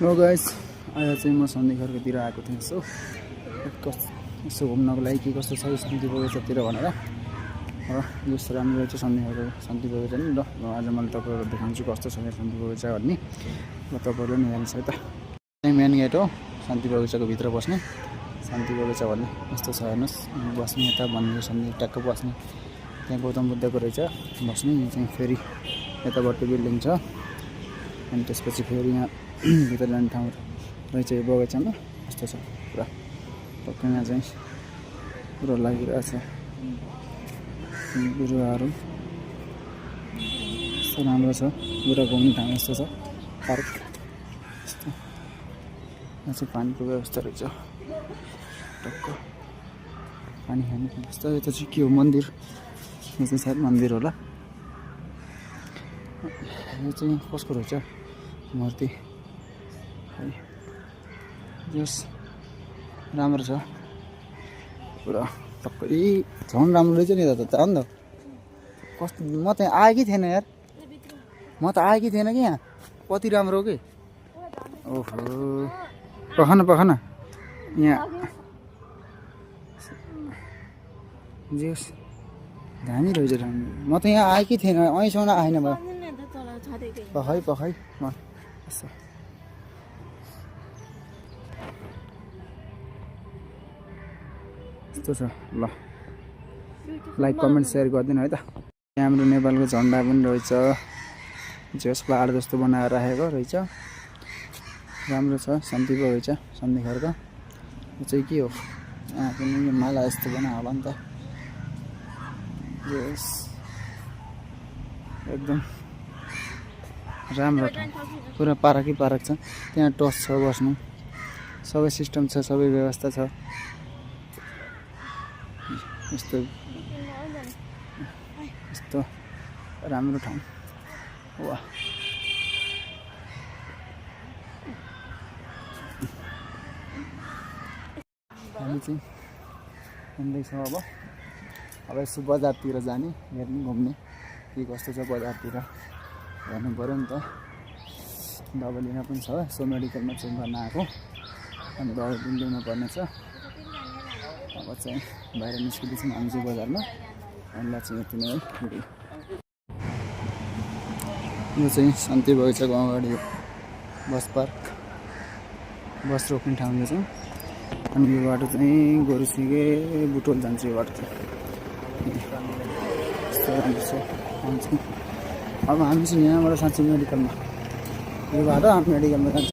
Hello guys, आज चाहिँ म सन्धि घरकोतिर आएको थिएँ। यसो घुम्नको लागि के कस्तो छ सन्धि बगैँचातिर भनेर। र यस राम्रो रहेछ सन्धि घरको सन्धि बगैँचा नि। ल आज मैले तपाईँहरू देखाउँछु कस्तो छ यहाँ सन्धि बगैँचा भन्ने। ल तपाईँहरूले नि हेर्नुहोस् है त। यही मेन गेट हो शान्ति बगैँचाको भित्र बस्ने। शान्ति बगैँचा भन्ने यस्तो छ हेर्नुहोस्। बस्ने यता भन्ने सन्धि ट्याक्क बस्ने। त्यहाँ गौतम बुद्धको रहेछ बस्ने। यहाँ चाहिँ फेरि यताबाट बिल्डिङ छ। अनि त्यसपछि फेरि यहाँ भित्र जाने ठाउँ रहेछ यो बगैँचामा। यस्तो छ पुरा टक्कै यहाँ चाहिँ पुरा लागिरहेछ बिरुवाहरू। यस्तो राम्रो छ पुरा घुम्ने ठाउँ। यस्तो छ पार्क। यस्तो यहाँ चाहिँ पानीको व्यवस्था रहेछ टक्क पानी खाने व्यवस्था। यता चाहिँ के हो मन्दिर। यो चाहिँ सायद मन्दिर होला। यो चाहिँ कसको रहेछ मूर्ति है। यस राम्रो छ पुरा टक्कै झन् राम्रो रहेछ नि दादा त। अन्त कस्तो म त्यहाँ आएकै थिएन यार। म त आएकै थिएन कि यहाँ। कति राम्रो हो कि। ओहो पख न यहाँ जस दामी रहेछ। म त यहाँ आएकै थिएन। अहिलेसम्म आएन भयो। पखै म यसो यस्तो छ। ल लाइक कमेन्ट सेयर गरिदिनु है त। यहाँ हाम्रो नेपालको झन्डा पनि रहेछ। जस पहाड जस्तो बनाएर राखेको रहेछ। राम्रो छ शान्ति बगैँचा सन्धि घरको। यो चाहिँ के हो यहाँ पनि माला यस्तो बनायो होला नि त। यस एकदम राम्रो ठाउँ पुरा पार्कै पार्क छ। त्यहाँ टस छ बस्नु। सबै सिस्टम छ सबै व्यवस्था छ। यस्तो यस्तो राम्रो ठाउँ वा। हामी चाहिँ हिँड्दैछौँ अब यसो बजारतिर जाने हेर्ने घुम्ने के कस्तो छ बजारतिर हेर्नु पऱ्यो नि त। दबाई लिन पनि छ यसो मेडिकलमा चेक गर्न आएको। अनि दबाई पनि ल्याउनु पर्ने छ। अब चाहिँ बाहिर निस्किँदैछौँ हामी चाहिँ बजारमा। हामीलाई चाहिँ यति नै है। यो चाहिँ शान्ति बगैँचाको अगाडि बस पार्क बस रोक्ने ठाउँ यो चाहिँ। अनि यो बाटो चाहिँ गोरुसिगे बुटोल जान्छ। यो बाटो चाहिँ यस्तो राम्रो छ। अब हामी चाहिँ यहाँबाट साँच्चै मेडिकलमा यो बाटो मेडिकलमा जान्छ।